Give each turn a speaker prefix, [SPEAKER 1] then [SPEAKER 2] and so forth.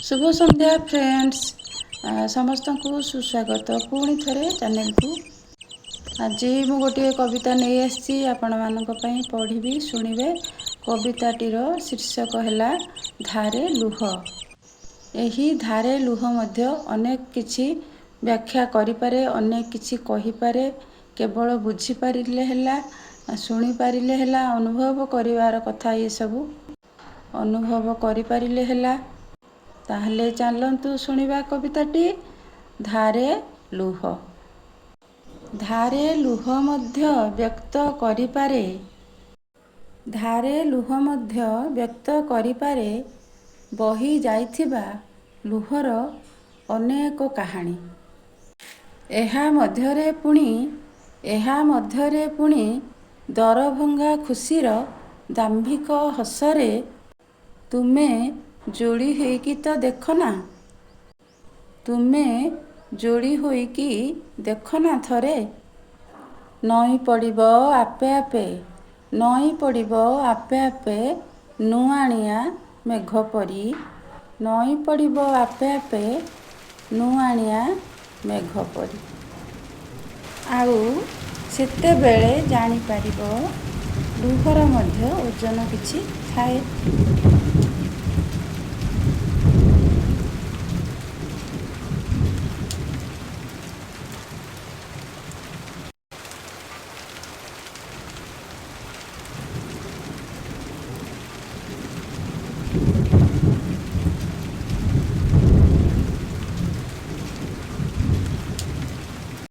[SPEAKER 1] ଶୁଭ ସନ୍ଧ୍ୟା ଫ୍ରେଣ୍ଡସ୍, ସମସ୍ତଙ୍କୁ ସୁସ୍ୱାଗତ ପୁଣି ଥରେ ଚ୍ୟାନେଲକୁ। ଆଜି ମୁଁ ଗୋଟିଏ କବିତା ନେଇ ଆସିଛି ଆପଣମାନଙ୍କ ପାଇଁ, ପଢ଼ିବି, ଶୁଣିବେ। କବିତାଟିର ଶୀର୍ଷକ ହେଲା ଧାରେ ଲୁହ। ଏହି ଧାରେ ଲୁହ ମଧ୍ୟ ଅନେକ କିଛି ବ୍ୟାଖ୍ୟା କରିପାରେ, ଅନେକ କିଛି କହିପାରେ। କେବଳ ବୁଝିପାରିଲେ ହେଲା, ଶୁଣିପାରିଲେ ହେଲା। ଅନୁଭବ କରିବାର କଥା, ଏସବୁ ଅନୁଭବ କରିପାରିଲେ ହେଲା। ତାହେଲେ ଚାଲନ୍ତୁ ଶୁଣିବା କବିତାଟି ଧାରେ ଲୁହ। ଧାରେ ଲୁହ ମଧ୍ୟ ବ୍ୟକ୍ତ କରିପାରେ, ଧାରେ ଲୁହ ମଧ୍ୟ ବ୍ୟକ୍ତ କରିପାରେ ବହି ଯାଇଥିବା ଲୁହର ଅନେକ କାହାଣୀ। ଏହା ମଧ୍ୟରେ ପୁଣି, ଏହା ମଧ୍ୟରେ ପୁଣି ଦରଭଙ୍ଗା ଖୁସିର ଦାମ୍ଭିକ ହସରେ ତୁମେ ଯୋଡ଼ି ହେଇକି ତ ଦେଖନା, ତୁମେ ଯୋଡ଼ି ହୋଇକି ଦେଖନା ଥରେ। ନଇଁ ପଡ଼ିବ ଆପେ ଆପେ, ନଇଁ ପଡ଼ିବ ଆପେ ଆପେ ନୁଆଁଣିଆ ମେଘ ପରି, ନଇଁ ପଡ଼ିବ ଆପେ ଆପେ ନୁଆଁଣିଆ ମେଘ ପରି। ଆଉ ସେତେବେଳେ ଜାଣିପାରିବ, ଲୁହର ମଧ୍ୟ ଓଜନ କିଛି ଥାଏ।